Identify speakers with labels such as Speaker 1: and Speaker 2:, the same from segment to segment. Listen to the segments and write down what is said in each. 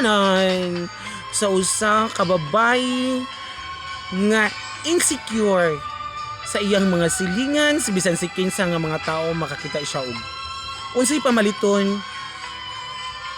Speaker 1: Kandusanan sa usa ka babae nga insecure sa iyang mga silingan, sa bisan si kinsa nga mga tao makakita siya og unsay pamaliton,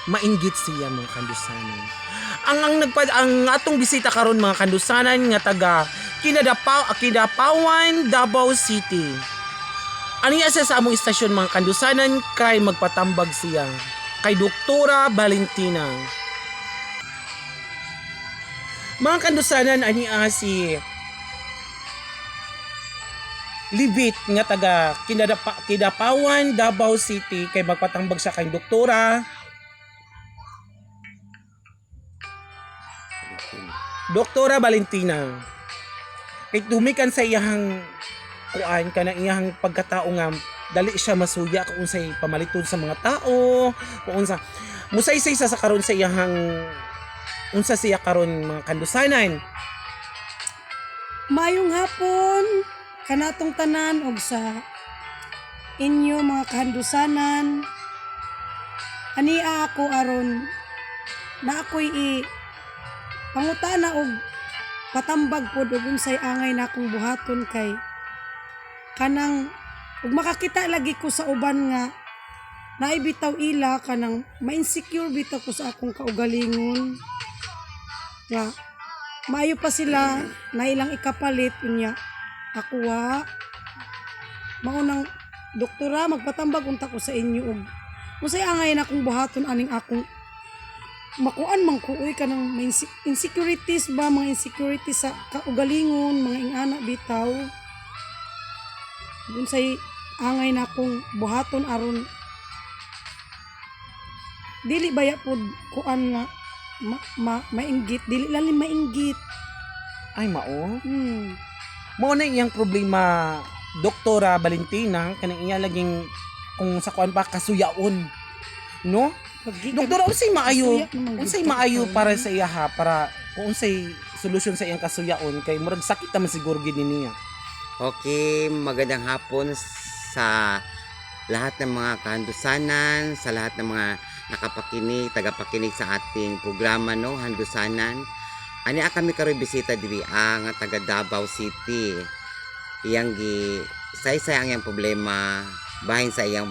Speaker 1: mainggit siya, mga kandusanan. Ang atong bisita karon, mga kandusanan, nga taga Kidapawan, Davao City. Aniya siya sa among istasyon, mga kandusanan, kay magpatambag siya kay Doktora Valentina. Mga kandusanan, aniya si Libit nga taga Kidapawan, Davao City kay magpatambag siya kay Doktora Valentina. Kay tumikan sa iyahang kuan, kanang iyahang pagkatao nga dali siya masuya kung unsay pamaliton sa mga tao, kung unsa musaysay sa karon sa iyahang unsa siya karon, mga kandusanan.
Speaker 2: Maayong hapon kanatong tanan og sa inyo, mga kahandusanan. Ania ako aron na ako'y i pangutana og patambag pod og unsay angay na akong buhaton, kay kanang ug makakita lagi ko sa uban nga naay bitaw ila, kanang ma-insecure bitaw ko sa akong kaugalingon nga maayo pa sila na ilang ikapalit, unya ako wa. Mao nang, Doktora, magpatambag unta ko sa inyo og unsay angay na akong buhaton aning akong makuan man ko uy, kanang may insecurities ba, mga insecurities sa kaugalingon, mga ingana bitaw. Unsay angay na akong buhaton aron dili baya pod kuan nga mainggit, dili lalim mainggit?
Speaker 1: Ay, mao. Mao na iyang problema, Doktora Valentina, kanang iya laging kung sa kuan pa kasuyaon. No? Doktora, unsay maayo?
Speaker 2: Kasuya naman gud
Speaker 1: Unsay
Speaker 2: ka
Speaker 1: maayo
Speaker 2: ikaw.
Speaker 1: para sa iya ha, para kung unsay solusyon sa iyang kasuyaon, kay murag sakit naman siguro gid ni niya.
Speaker 3: Okay, magandang hapon sa lahat ng mga kahandusanan, sa lahat ng mga nakapakinig, tagapakinig sa ating programa, no, Handusanan. Ani kami karon bisita diri nga taga Davao City. Iyang gi saysay ang iyang problema bahin sa iyang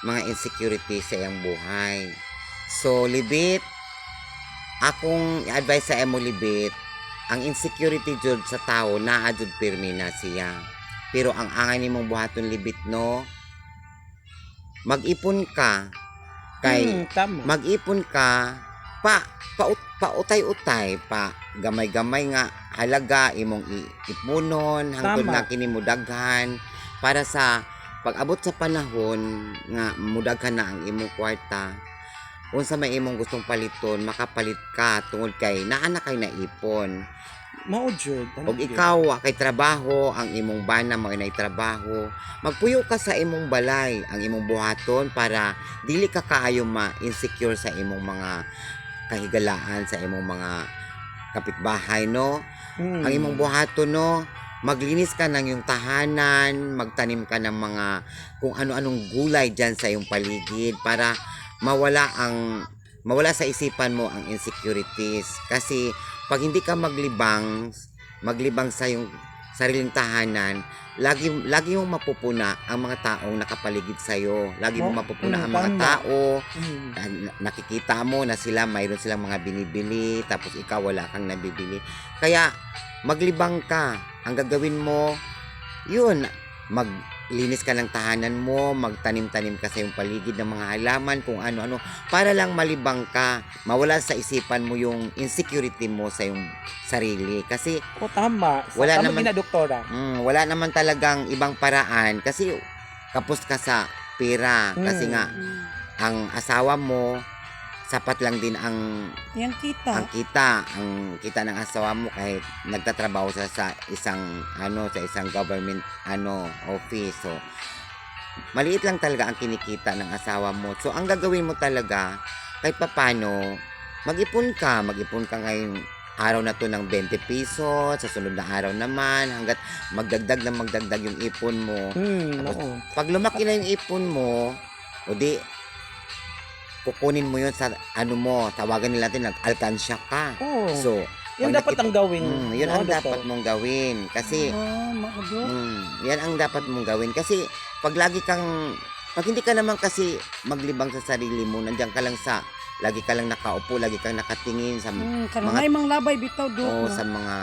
Speaker 3: mga insecurity sa iyang buhay. So, Libit, akong i-advise sa imo, Libit, ang insecurity jud sa tao naa jud pirmi na siya. Pero ang angay nimong buhaton, Libit, no, mag-ipon ka kay
Speaker 1: Tama.
Speaker 3: Mag-ipon ka pa pautay-utay pa, gamay-gamay nga halaga imong ipunon hangtod na kini mudaghan, para sa pag-abot sa panahon nga mudaghan na ang imong kwarta, unsa may imong gustong paliton, makapalit ka tungod kay naa na kay naipon.
Speaker 1: Mao jud. Ano
Speaker 3: Og
Speaker 1: jud?
Speaker 3: ikaw wa kay trabaho, ang imong bana mao nay trabaho, magpuyo ka sa imong balay. Ang imong buhaton para dili ka kaayo ma-insecure sa imong mga kahigalaan, sa imong mga kapitbahay, no, ang imong buhaton, no, maglinis ka ng iyong tahanan, magtanim ka ng mga kung ano-anong gulay diyan sa iyong paligid para mawala sa isipan mo ang insecurities, kasi pag hindi ka maglibang maglibang sa iyong sariling tahanan, lagi lagi mong mapupuna ang mga taong nakapaligid sa iyo, lagi mong mapupuna ang mga tao. Nakikita mo na sila mayroon silang mga binibili, tapos ikaw wala kang nabibili. Kaya maglibang ka. Ang gagawin mo yun, maglinis ka ng tahanan mo, magtanim-tanim ka sa iyong paligid ng mga halaman, kung ano-ano, para lang malibang ka, mawala sa isipan mo yung insecurity mo sa iyong sarili kasi
Speaker 1: O tama.
Speaker 3: wala
Speaker 1: Tama
Speaker 3: naman
Speaker 1: gina, Doktora.
Speaker 3: Wala naman talagang ibang paraan kasi kapos ka sa pera kasi nga ang asawa mo, sapat lang din ang
Speaker 2: Yang kita.
Speaker 3: Ang kita ng asawa mo kahit nagtatrabaho siya sa isang ano, sa isang government ano, office. So maliit lang talaga ang kinikita ng asawa mo. So ang gagawin mo talaga, kahit papano, mag-ipon ka ngayong araw na to ng 20 pesos, sa sunod na araw naman, hanggat magdagdag na magdagdag yung ipon mo. Tapos,
Speaker 1: Oo.
Speaker 3: pag lumaki na yung ipon mo, o di, Kukunin mo yun sa ano mo, tawagan nila natin, nag-alkansya ka.
Speaker 1: Oo.
Speaker 3: So,
Speaker 1: Yan
Speaker 3: pag
Speaker 1: dapat ang gawin.
Speaker 3: Yun
Speaker 1: no,
Speaker 3: ang
Speaker 1: Doktor?
Speaker 3: dapat mong gawin. Kasi,
Speaker 2: Ah, mao, Dok.
Speaker 3: Yan ang dapat mong gawin. Kasi, pag hindi ka naman kasi maglibang sa sarili mo, nandiyan ka lang sa, lagi ka lang nakaupo, lagi kang nakatingin sa,
Speaker 2: Kanang ay mang labay bitaw, Dok,
Speaker 3: o
Speaker 2: no?
Speaker 3: sa mga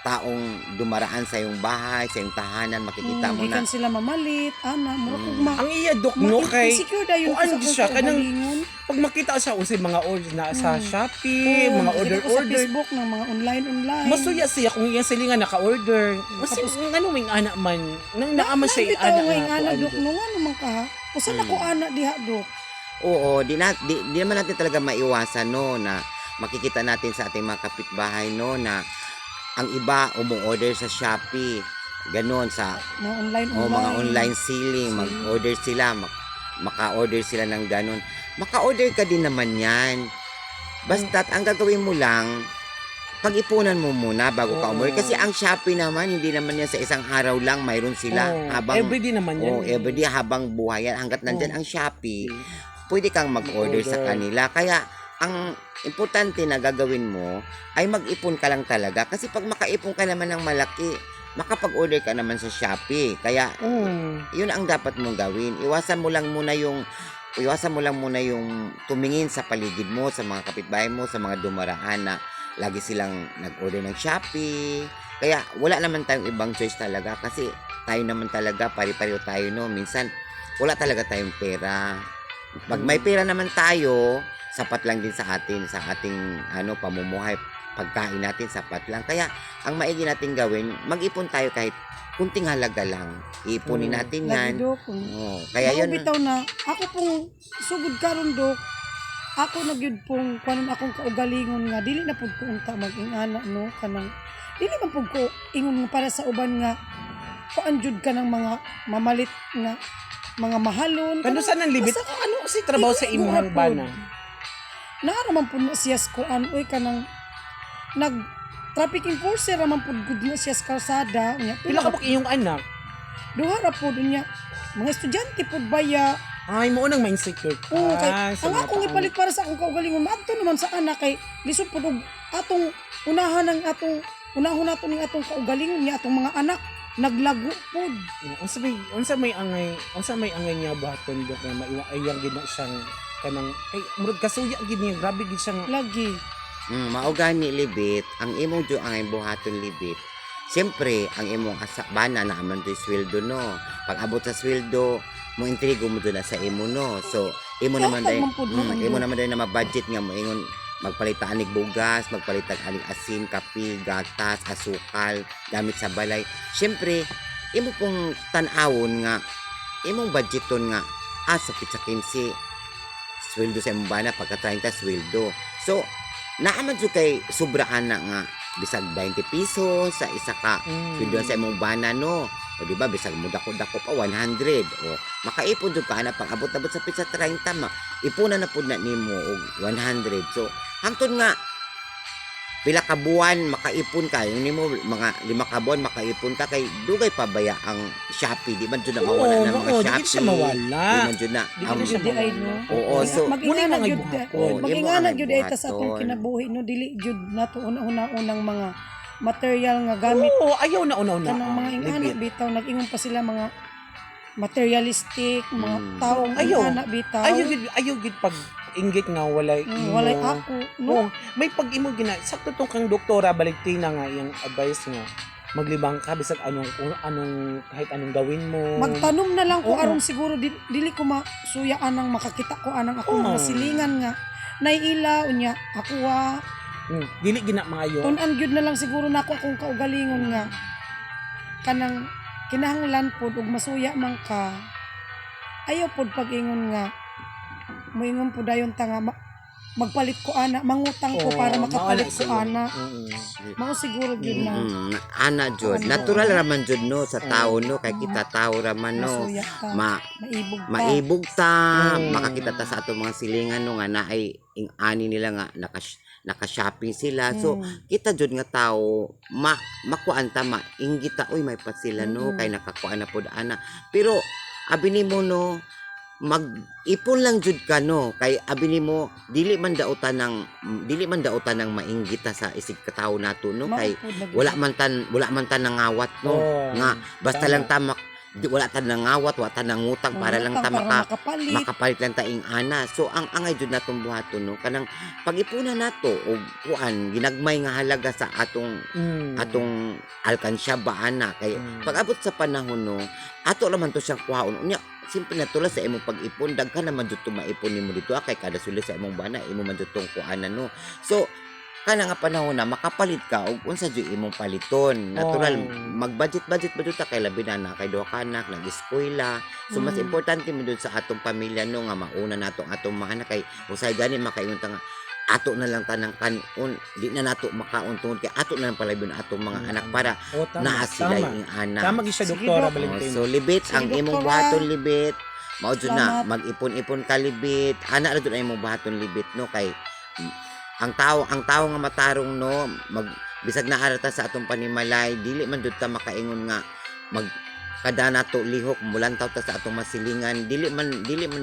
Speaker 3: taong dumaraan sa iyong bahay, sa iyong tahanan, makikita mo na.
Speaker 2: Gikan sila mamalit, ana, mura kog ma
Speaker 1: Ang iya, Dok, no, kay
Speaker 2: insecure dayon
Speaker 1: kuan
Speaker 2: ko sa akong
Speaker 1: siya, kanang-
Speaker 2: kaugalingon.
Speaker 1: Pag makita siya unsay mga order na sa Shopee,
Speaker 2: Oo,
Speaker 1: mga
Speaker 2: makita
Speaker 1: order
Speaker 2: ko sa
Speaker 1: order.
Speaker 2: Facebook ng mga online online.
Speaker 1: Masuya siya kung iyang silingan naka-order. Kasi ngano may anak man, nang naaman siya
Speaker 2: Bitaw
Speaker 1: anak
Speaker 2: nga
Speaker 1: nga
Speaker 2: ing ana,
Speaker 1: kuan,
Speaker 2: Dok,
Speaker 1: Dok.
Speaker 2: no, nga naman ka ha. Usa na ko ana diha, Dok?
Speaker 3: Oo, di naman natin talaga maiwasan, no, na makikita natin sa ating mga kapitbahay, no, na ang iba umu-order sa Shopee, ganun sa
Speaker 2: Mga online
Speaker 3: o
Speaker 2: online.
Speaker 3: mga online selling, mag-order sila, maka-order sila ng ganun. Maka-order ka din naman 'yan. Basta't ang gagawin mo lang, pag-ipunan mo muna bago ka umorder. Kasi ang Shopee naman, hindi naman yan sa isang araw lang mayroon sila.
Speaker 1: Oo,
Speaker 3: habang
Speaker 1: everyday naman yan.
Speaker 3: Oh, everyday habang buhay yan. Hanggat nandyan ang Shopee, pwede kang mag-order sa
Speaker 1: Mag-order.
Speaker 3: kanila. Kaya, ang importante na gagawin mo ay mag-ipon ka lang talaga. Kasi pag makaipon ka naman ng malaki, makapag-order ka naman sa Shopee. Kaya, yun ang dapat mong gawin. Iwasan mo lang muna yung tumingin sa paligid mo, sa mga kapitbahay mo, sa mga dumaraan na lagi silang nag-order ng Shopee. Kaya wala naman tayong ibang choice talaga kasi tayo naman talaga, pare-pareho tayo, no. Minsan wala talaga tayong pera. Pag may pera naman tayo, sapat lang din sa atin, sa ating ano pamumuhay, pagkain natin sapat lang. Kaya ang maigi natin gawin, mag-ipon tayo kahit kunting halaga lang. Iipunin natin
Speaker 2: Lagi,
Speaker 3: yan.
Speaker 2: Dok.
Speaker 3: Oo, kaya
Speaker 2: Mao
Speaker 3: yun.
Speaker 2: bitaw na ako pong sugod karon, Dok. Ako na gyud pong kuanon akong kaugalingon nga dili na pud ko unta mag-ingana, no, kanang dili man pud ko ingon nga para sa uban nga kuan jud ka ng mga mamalit nga mga mahalon.
Speaker 1: Kano saan ang libit?
Speaker 2: Basta-
Speaker 1: Ano si trabaho sa
Speaker 2: Igo-igo
Speaker 1: imuhang
Speaker 2: ra pod.
Speaker 1: bana?
Speaker 2: Naa ra man pud na siya sa kuan oy, kanang nag traffic enforcer ra man pud gud na siya sa kalsada unya.
Speaker 1: Pila ka iyong anak?
Speaker 2: Duha ra pud unya, mga estudyante pud baya.
Speaker 1: Ay, mo nang ma-insecure ka.
Speaker 2: Oo, kay
Speaker 1: sa
Speaker 2: ang
Speaker 1: mga
Speaker 2: akong
Speaker 1: tao.
Speaker 2: ipalit para sa akong kaugalingon maadto naman sa anak kay lisod pud og atong unahan ang atong unahon nato ning atong kaugalingon niya, atong mga anak naglago pud.
Speaker 1: Unsa may angay niya buhaton, Dok, nga maiwa ayang gid na siyang kanang kay murag kasuya gid niya, grabe gid siyang
Speaker 2: Lagi.
Speaker 3: Mao gani, Libit, ang imong jo ang buhaton, Libit. Siyempre, ang imong asa bana na man to'y sweldo, no. Pag abot sa sweldo, mo intrigo mo doon na sa imo, no. So, imo naman
Speaker 2: Dapat
Speaker 3: dahil
Speaker 2: man pud naman
Speaker 3: imo
Speaker 2: yun.
Speaker 3: naman dahil na ma-budget nga mo ingon magpalit anig bugas, magpalit anig asin, kape, gatas, asukal, gamit sa balay. Siyempre, imo pong tan-awon nga imong budgeton nga sa pizza 15 sweldo sa imong bana, pagka 30 sweldo. So, naaman jud kay sobraan na nga bisag 20 pesos sa isa ka sweldo sa imong bana, no. O di ba bisag mo dako-dako pa 100 o makaipon jud ka ana pag abot-abot sa pizza 30 ma ipunan na pud na nimo og 100. So, hangtod nga pila ka buwan makaipon ka yung nimo mga 5 ka buwan makaipon ka kay dugay pa baya ang Shopee, di man jud na mawala
Speaker 1: Oo,
Speaker 3: na mga
Speaker 1: oo, di
Speaker 3: Shopee
Speaker 1: gid siya mawala.
Speaker 3: di man jud na
Speaker 1: Di
Speaker 3: ang
Speaker 1: gid siya
Speaker 2: Di ay, no.
Speaker 1: mawala.
Speaker 3: Oo, so
Speaker 2: Mag-ingana
Speaker 1: Muna yung
Speaker 2: gyud
Speaker 1: mga
Speaker 3: Oo, imo
Speaker 2: mag-ingana
Speaker 3: ang
Speaker 2: gyud ay ta sa atong
Speaker 3: buhaton.
Speaker 2: kinabuhi, no, dili gyud nato una-una-unang mga material nga gamit.
Speaker 1: Oo, ayaw na una-una.
Speaker 2: Kanang mga ingana
Speaker 1: Libit.
Speaker 2: bitaw nag-ingon pa sila mga materialistic mga taong
Speaker 1: Ayaw.
Speaker 2: ingana bitaw.
Speaker 1: Ayaw gid pag inggit nga walay imo.
Speaker 2: Walay ako, no.
Speaker 1: Oo, may pag imo gina sakto tong kang doktora Baligtina nga iyang advice nga maglibang ka bisag anong kung anong kahit anong gawin mo.
Speaker 2: Magtanom na lang ko aron siguro dili ko masuya anang makakita ko anang akong mga silingan nga naiila unya ako wa.
Speaker 1: Dili gina maayo.
Speaker 2: Tun-an gyud na lang siguro nako akong kaugalingon nga kanang kinahanglan pod og masuya man ka, ayaw pod pag-ingon nga moingon pod dayon ta nga magpalit ko ana, mangutang ko
Speaker 1: Oo,
Speaker 2: para makapalit
Speaker 1: mauna
Speaker 2: ko
Speaker 1: siguro.
Speaker 2: ana. Mao siguro gyud na
Speaker 3: Ana jud
Speaker 2: Ano?
Speaker 3: natural raman jud no sa tao, no, kay kita tao raman, no.
Speaker 2: Masuya ta,
Speaker 3: Ma
Speaker 2: maibog ta.
Speaker 3: Maibog ta, makakita ta sa atong mga silingan, no, nga naay ing ani nila nga naka-shopping sila. So kita jud nga tao ma makuan ta, mainggit ta, uy, may pa sila, no, kay nakakuan na pod ana. Pero abi nimo, no, Mag-ipon lang jud ka, no, kay abi nimo dili man dautan ng mainggit ta sa isig katawo nato, no, kay
Speaker 2: Mao pud lagi.
Speaker 3: wala man tan nangawat, no,
Speaker 1: Oh,
Speaker 3: nga basta
Speaker 1: tama.
Speaker 3: lang ta wala ta nangawat, wala ta nangutang para lang ta
Speaker 2: Para makapalit.
Speaker 3: Makapalit lang ta ing ana. So ang angay jud natong buhaton, no, kanang pag-ipunan nato og kuan ginagmay nga halaga sa atong atong alkansya ba ana, kay pag abot sa panahon, no, ato naman to siyang kuhaon. Unya simple na tula sa imong pag-ipon, daghan naman jud to maipon nimo dito, ah, kay kada suli sa imong bana imo man jud tong kuhanan, no. So kana nga panahon na makapalit ka og unsa jud imong paliton, natural, mag-budget budget ba jud ta, kay labi na na kay duha ka anak nag-eskwela. So mas importante mo jud sa atong pamilya, no, nga mauna nato ang atong mga anak, kay usay gani makaingon ta nga ato na lang tanang kanon, di na nato makaon tungod kay ato na lang palaybon atong mga anak para
Speaker 1: Oh, tama.
Speaker 3: naa sila
Speaker 1: Tama.
Speaker 3: ing anak.
Speaker 1: Tama gyud siya,
Speaker 2: Sige,
Speaker 1: Doktora
Speaker 2: Dok.
Speaker 3: Oh,
Speaker 1: Valentina.
Speaker 3: so libit
Speaker 2: Sige,
Speaker 3: ang imong
Speaker 2: Doktora.
Speaker 3: buhaton, libit. Mao jud na
Speaker 2: Salamat.
Speaker 3: mag-ipon-ipon ka, libit. Ana ra jud ang imong buhaton, libit, no, kay ang tao nga matarong, no, mag bisag naa ra ta sa atong panimalay, dili man jud ta makaingon nga mag kada nato lihok mulantaw ta sa atong masilingan, dili man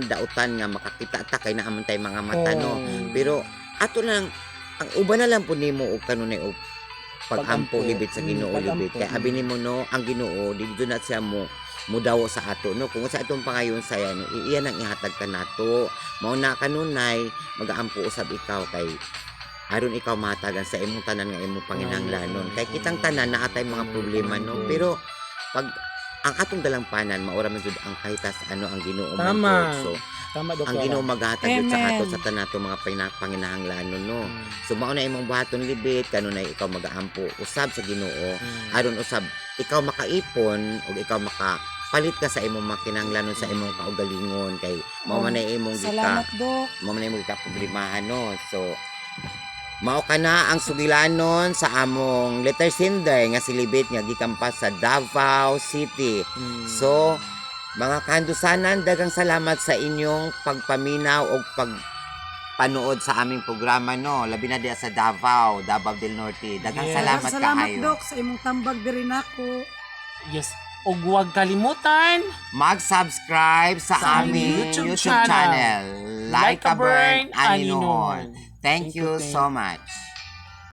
Speaker 3: dautan nga makakita ta kay naa man tay mga mata, no. Pero ato lang ang uban na lang po nimo og kanunay og pagampo,
Speaker 1: Pagampo.
Speaker 3: libit, sa Ginoo, libit,
Speaker 1: Pagampo.
Speaker 3: kay abi nimo, no, ang Ginoo dili na siya mo mudawo sa ato, no. Kung sa atong pangayon saya, no, iyan ang ihatag ka nato. Mao na kanunay magaampo usab ikaw kay aron ikaw mahatagan sa imong tanan nga imong panginahanglanon, kay kitang tanan naa tay mga problema, no. Pero pag ang atong dalampanan maura man jud ang kahitas ano, ang Ginoo man
Speaker 1: Tama.
Speaker 3: jud. So
Speaker 1: Tama,
Speaker 3: ang
Speaker 1: Doktora.
Speaker 3: Ginoo maghatag jud sa ato
Speaker 2: Amen.
Speaker 3: sa tanan nato mga panginahanglanon, no. So mao na imong buhaton, libit. Kanunay ikaw magaampo usab sa Ginoo aron usab ikaw makaipon ug ikaw makapalit ka sa imong mga kinahanglanon sa imong kaugalingon, kay mao man na imong gika
Speaker 2: Salamat, Dok.
Speaker 3: mao man na imong gika problemahan, no. So mao kana ang sugilanon sa among letter sender nga si Libit nga gikan pa sa Davao City. So, mga kandusanan, daghang salamat sa inyong pagpaminaw o pagpanood sa aming programa, no. Labi na diya sa Davao, Davao del Norte. Daghang salamat
Speaker 2: Salamat,
Speaker 3: kaayo.
Speaker 2: Dok, sa imong tambag diri nako.
Speaker 1: Yes. Ug huwag kalimutan
Speaker 3: Mag-subscribe sa
Speaker 1: sa aming
Speaker 3: aming
Speaker 1: YouTube
Speaker 3: YouTube channel.
Speaker 1: channel.
Speaker 3: Like a Burn, Aninohon.
Speaker 1: Thank
Speaker 3: Thank you
Speaker 1: you, thank
Speaker 3: so much.